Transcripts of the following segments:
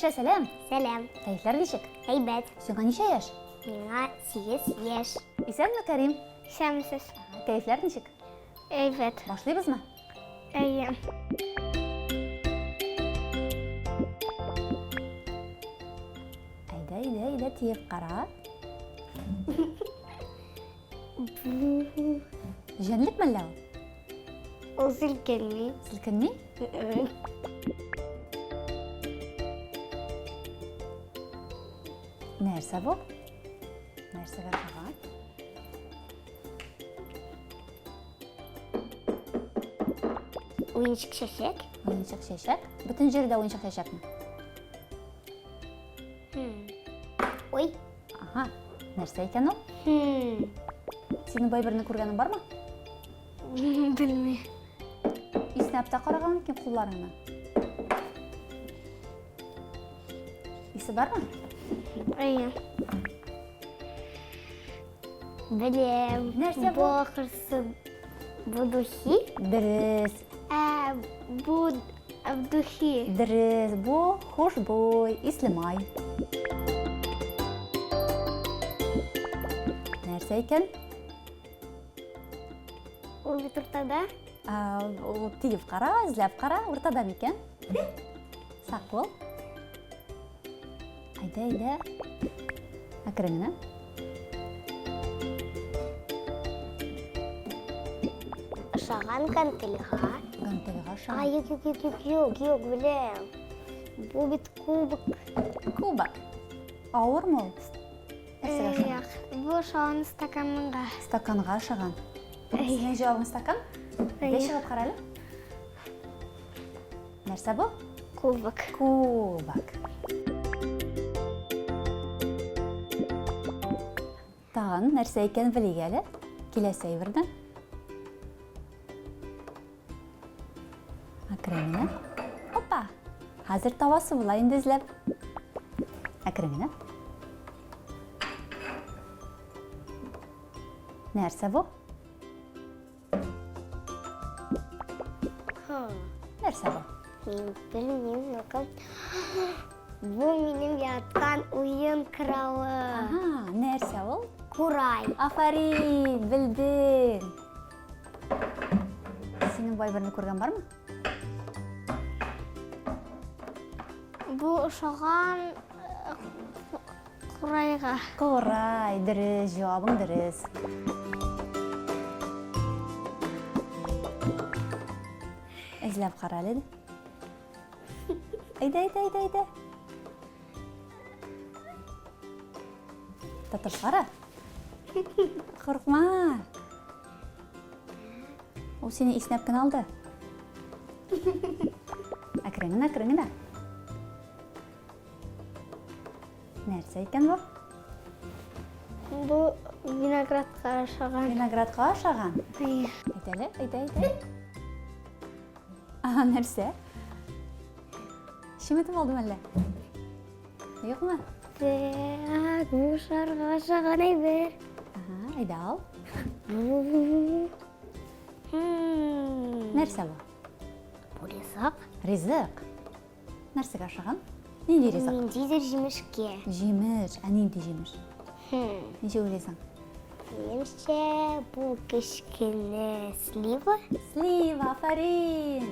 Гайшә, сәлам! Сәлам. Кәефләр ничек? Әйбәт. Сиңа ничә яшь? Миңа 8 яшь. Исәнме, Кәрим? Исәнмесез. Кәефләр ничек? Әйбәт. Башлыйбызмы? Әйе. Әйдә, әйдә, әйдә, тиеп кара. Җәнлек мәллә ул? Ул селкенми. Селкенми? Нәрсә бу? Нәрсәгә охшаган? Уенчык чәчәк. Уенчык чәчәк? Бөтен җирдә уенчык чәчәкме? Ой. Ага. Нәрсә икән ул? Синең бу әйберне күргәнең бармы? Белмим. Иснәп тә караган микән кулларыңны? Исе бармы? Әйе. Белем. Нәрсә бу? Бу ахырсы. Бу духи? Дөрес. Ә, бу духи. Дөрес. Бу хушбуй, исле май. Нәрсә икән? Ул бит уртада. Ул тиеп кара, эзләп кара, уртада микән? Сак бул. Әйдә, әйдә. Әкрен генә. Ошаган гантельга. Гантельга ошаган. Ай, юк, юк, юк, юк, юк, юк, беләм. Бу бит кубок. Кубок. Авырмы ул? Нәрсәгә ошаган? Юк, бу ошаган стаканга. Стаканга ошаган. Синең җавабың стакан? Әйдә чыгып кара әле. Нәрсә бу? Кубок. Кубок. Тагын нәрсә икән белик әле. Киләсе әйберне. Әкрен генә. Опа! Хәзер табасы була инде эзләп. Әкрен генә. Нәрсә бу? Нәрсә бу? Мин белмим, ну-ка. Бу минем яраткан уен коралы. Ага, нәрсә ул? Курай. Афәрин, белдең. Синең бу әйберне күргән бармы? Бу ошаган э, курайга. Курай, дөрес, җавабың дөрес. Эзләп кара әле. Әйдә, әйдә, әйдә, әйдә. Тотып кара. Куркма. Ул сине иснәп кенә алды. Әкрен генә, әкрен генә. Нәрсә икән бу? Бу виноградка ошаган. Виноградка ошаган? Әйе. Әйт әле, әйт, әйт, әйт. Ага, нәрсә? Чеметеп алдым әллә? Юкмы? Так, бу шарга ошаган әйбер. Ага, әйдә ал. Нәрсә бу? Бу ризык. Ризык. Нәрсәгә ошаган? Нинди ризык? Ниндидер җимешкә. Җимеш. Ә нинди җимеш? Ничек уйлыйсың? Минемчә, бу кечкенә слива. Слива, афәрин!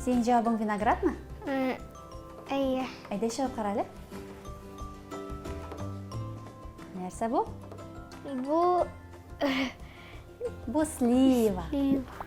Синең җавабың виноградмы? Әйе. Әйдә чыгып кара әле. Нәрсә бу? Бу Бу слива. Слива.